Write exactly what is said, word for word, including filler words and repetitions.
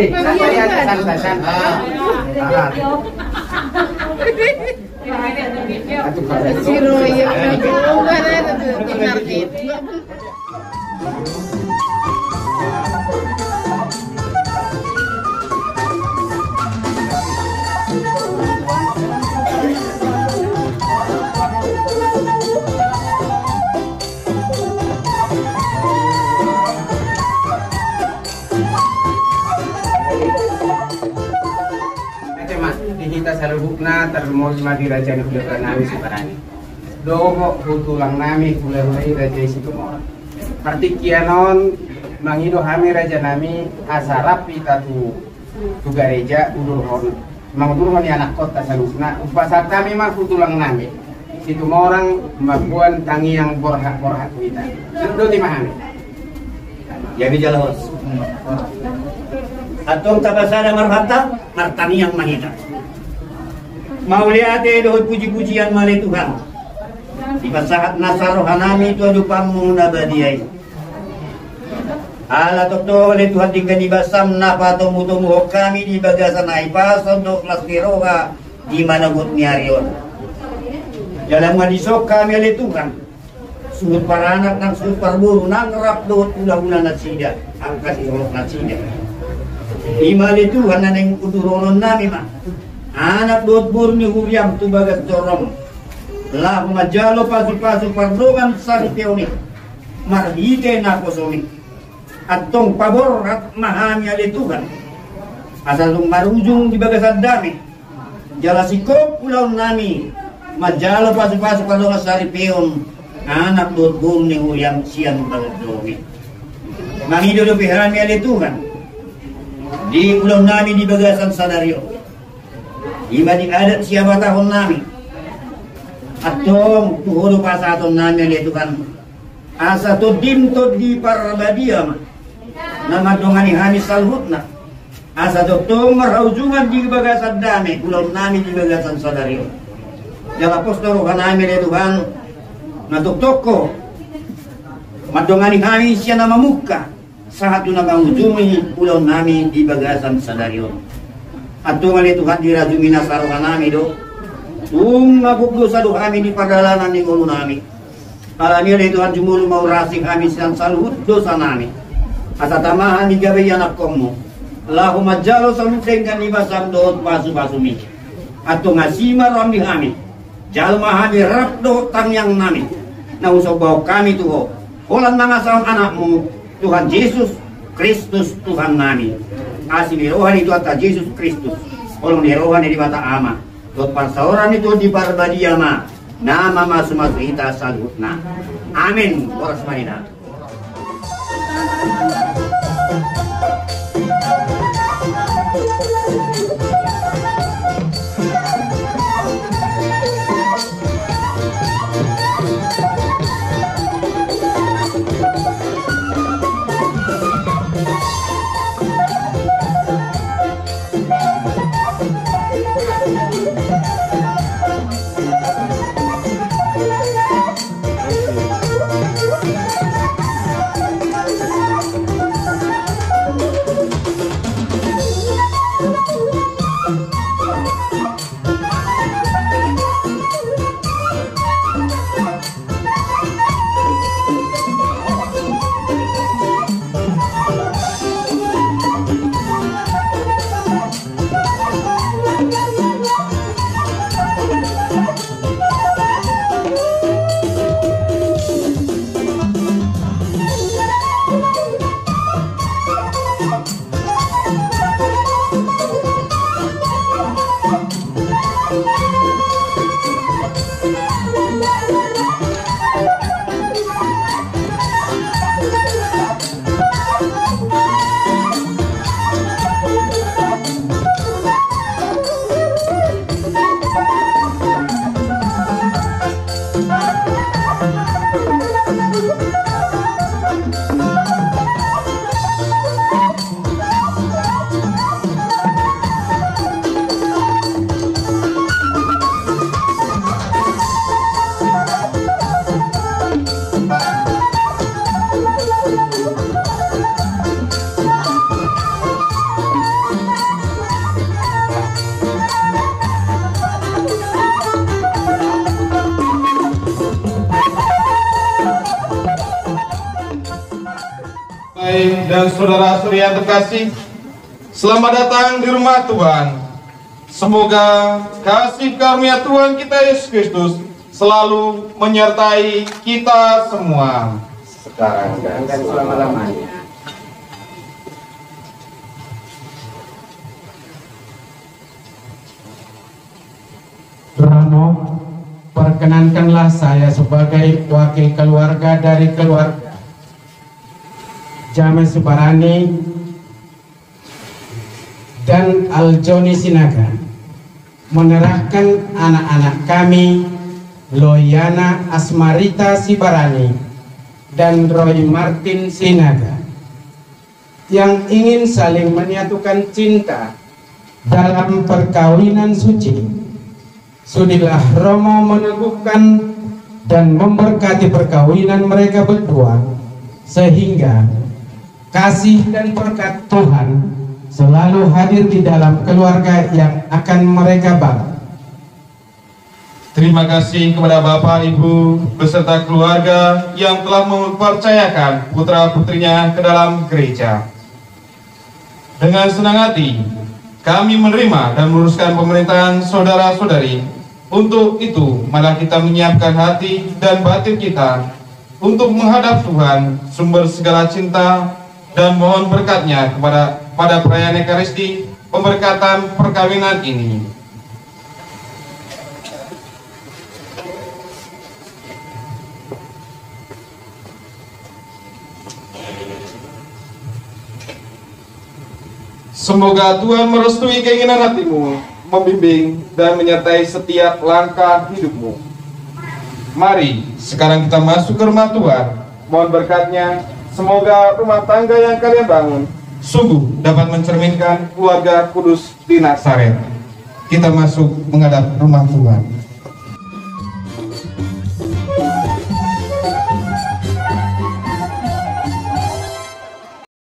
Santai, santai, santai. Ate ma di hita saluhutna, tarlumobi ma di raja ni hulahula nami Sibarani dohot tu tulang nami hulahula i raja i Situmorang. Partingkian on mangido hami raja nami asa rap hita tu tu gareja, udur hon, mangudurhon ni anakkonta saluhutna, hupasahat hami ma tu tulang nami Situmorang mamboan tangiang borhat-borhat tu hita. Doti ma hami. Jadi jala horas. Antong tapasada ma rohanta, martangiang ma hita. Mauliate dohot puji-pujian ma ale Tuhan, dipasahat nasa roha nami tu adopanmu na badia i. Ala tongtong ale Tuhan, denggan ni basam na patomu-tomuhon hami di bagasan hahipason dohot las ni roha di manogot ni ari on. Jala nunga dison hami ale Tuhan, suhut paranak nang suhut parboru nang rap dohot hulahula nasida, angka sisolhot nasida. I ma ale Tuhan na naeng uduronon nami ma anak dohot boru ni huriam tu bagas jorom, laho manjalo pasu-pasu pardongan saripeon i. Marhite naposomi, antong paborhat ma hami ale Tuhan, asa tung marujung di bagasan dame. Jala singkop ulaon nami manjalo pasu-pasu pardongan saripeon anak dohot boru ni huriam sian bagas jorom i. Mangido dope hami ale Tuhan, di ulaon nami di bagasan sadari on, i ma di adat sihabatahon nami. Antong tu Ho do pasahaton nami ale Tuhan, asa Tondim Tondi Parbadia ma na mandongani hami saluhutna, asa tongtong marhaujungan di bagasan dame ulaon nami di bagasan sadari on. Jala pos do roha nami ale Tuhan, na tongtong Ho mandongani hami sian na mamungka sahat tu na mangujungi ulaon nami di bagasan sadari on. Antong ale Tuhan, dirajumi nasa roha nami do, tung na gok dosa do hami di pardalanan ni ngolu nami. Alani i ale Tuhan, jumolo ma urasi hami sian saluhut dosa nami, asa tama hami gabe ianakkonmu, laho manjalo saluhut denggan ni basam dohot pasu-pasumi. Antong asi ma roham di hami, jalo ma hami rap dohot tangiang nami na husombahon hami tu Ho, holan mangasahon anakmu, Tuhan Jesus Kristus Tuhan nami. Asi ni roha ni Tuhanta Jesus Kristus, holong ni roha ni Debata Ama, dohot parsaoran ni Tondi Parbadia ma na mamasu-masu hita saluhutna. Amen. Horas ma hita. Dan saudara-saudari yang terkasih, selamat datang di rumah Tuhan. Semoga kasih karunia Tuhan kita Yesus Kristus selalu menyertai kita semua. Sekarang dan selama-lamanya. Romo, perkenankanlah saya sebagai wakil keluarga dari keluarga James Sibarani dan Aljoni Sinaga menyerahkan anak-anak kami, Loyana Asmarita Sibarani dan Roy Martin Sinaga, yang ingin saling menyatukan cinta dalam perkawinan suci. Sudilah Romo meneguhkan dan memberkati perkawinan mereka berdua, sehingga kasih dan berkat Tuhan selalu hadir di dalam keluarga yang akan mereka bangun. Terima kasih kepada Bapak, Ibu, beserta keluarga yang telah mempercayakan putra-putrinya ke dalam gereja. Dengan senang hati, kami menerima dan meneruskan pemerintahan saudara-saudari. Untuk itu, marilah kita menyiapkan hati dan batin kita untuk menghadap Tuhan, sumber segala cinta, dan mohon berkat-Nya kepada, pada perayaan Ekaristi pemberkatan perkawinan ini. Semoga Tuhan merestui keinginan hatimu, membimbing dan menyertai setiap langkah hidupmu. Mari, sekarang kita masuk ke rumah Tuhan. Mohon berkat-Nya, semoga rumah tangga yang kalian bangun sungguh dapat mencerminkan keluarga kudus di Nazaret. Kita masuk menghadap rumah Tuhan.